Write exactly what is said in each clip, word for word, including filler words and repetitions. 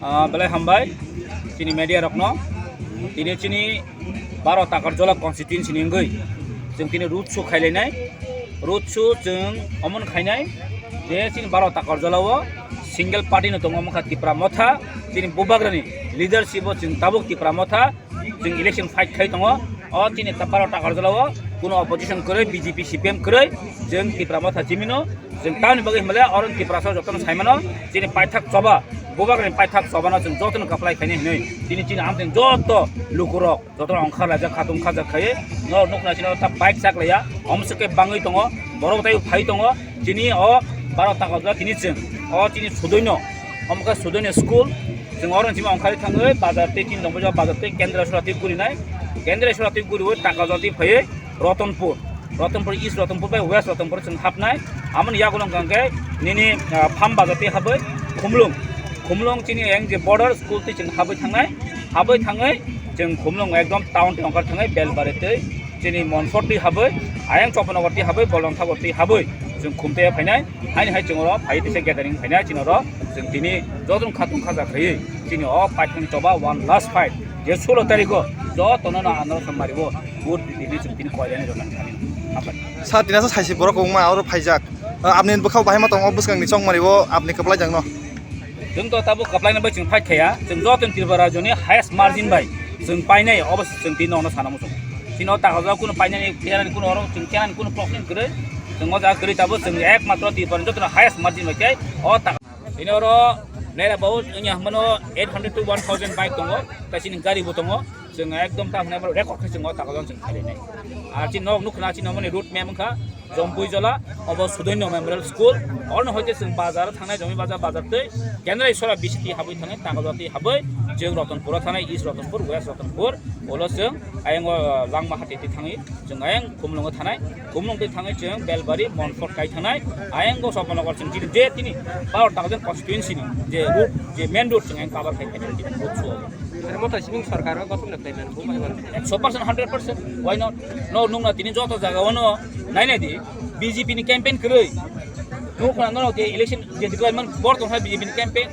Ah, belai hambai chini media rokno. Tini chini baro Takarjala constituency ni wngwi chwng tini road show khailainai. Road show chwng omon khainai je chini baro Takarjala o single party no tongo, wngkha Tipra Motha. Chini bubagrani leadership o chwng tabuk Tipra Motha chwng election fight khai tongo. O chini ta-, baro Takarjala o kuno opposition kwrwi, B J P, C P M kwrwi, chwng Tipra Motha chimino. Chwng tamni bagwi hwnmale oro Tiprasa jotono saimano, chini paithak choba, bubagrani paithak chobano chwng jotono kaplai khainai hinwi. Chini, chini amtwini joto lukurok jotono ongkhar laijak, khatung khajak khaiwi. Norok nukna chini ta bike chaklaiya, omswk khe bangwi tongo, borok tai phai tongo. Chini o baro Takarjala tini chwng o chini sudoino, omo khe sudoino school. Chwng oro chini ongkhar thangwi bazar tei chini tongbaijak bazar tei Kendra Sora twi gurinai. Kendra Sora twi guriwi Takarjala twi phaiwi Ratanpur, Ratanpur East Ratanpur bai West Ratanpur chwng hapnai. Amoni yagulo hwnkha khe nini, ah, Pham Bazar tei habwi Khumlung, Khumlung chini yang je border school tei chwng habwi thangnai. Habwi thangwi chwng Khumlung ekdom town tei ongkhar thangwi Belbari tei chini Monsor tei habwi, ayang Chopanagar tei habwi, Bolongthagar tei habwi chwng Khumtei phainai. Haini hai chwng oro phai teisa gathering phainai chini oro chwng tini jotono khatung khaja khaiwi chini o paithakni choba one last fight je sulo tarikh o jotono no ano samari o vote di di hinwi chwng tini koilani rwna thani. Hambai. Sir, tinasa saisi borok wngma oro phaijak. Ah, apni bwkhao bahai ma tongo bwskangni chongmari o apni kwplai jakno. Chwng to tabuk kwplaina bai chwng fight khaiya, chwng jotono Tripura rajyoni highest margin bai chwng painai, obo chwng tini nono sana muchung. Chini o taka jora kuno painani, tenani kuno oro chwng tenani kuno problem kwrwi. Chwng o jaga kwrwi tabuk chwng ekmatro Tripura ni jotono highest margin bai khe o taka. Chini oro nera bahut wngya hwnmano eight hundred to one thousand bike tongo, tei chini gari bo tongo. Chwng ekdom ta hwnai record khe chwng o taka jora chwng khainai. Ar chini nok nukha chini omoni road map wngkha. Jompuijola, obo Sudoino Memorial School. Oroni hoite chwng bazar thangnai, Jomi bazar, bazar tei Kendrai Sora B C T habwi thangnai, Tangajati habwi, chwng Ratanpuro thangnai, East Ratanpur, West Ratanpur, ulo chwng ayang o, uh, Langma hati twi thangwi, chwng ayang Khumlungo thangnai, Khumlung twi thangwi chwng Belbari, Monfort kai thangnai, ayang o Sopanagar chwng chini je tini baro ta jon constituency ni je road, je main road chwng ayang cover khai khai tini road show. Amo ta sibing sarkar o gothon na khlai man, bo bai man. Ekso percent, hundred percent. Why not? No, nung na tini joto jaga o no nai nai di, B J P ni campaign kwrwi. Nung khna no ke election je declare man bor tong B J P ni campaign.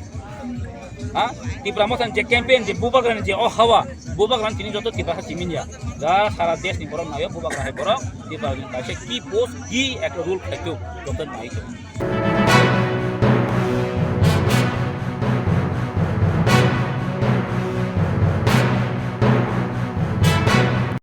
Ha? Tipra Motha ni je campaign, je bubagra ni je o hawa, bubagra ni tini joto Tipra ha chimin ya. Ja sara desh ni borok nayo bubagra hai borok, Tipra ni kaisa ki post, ki ekta rule khai tu, joto nai tu.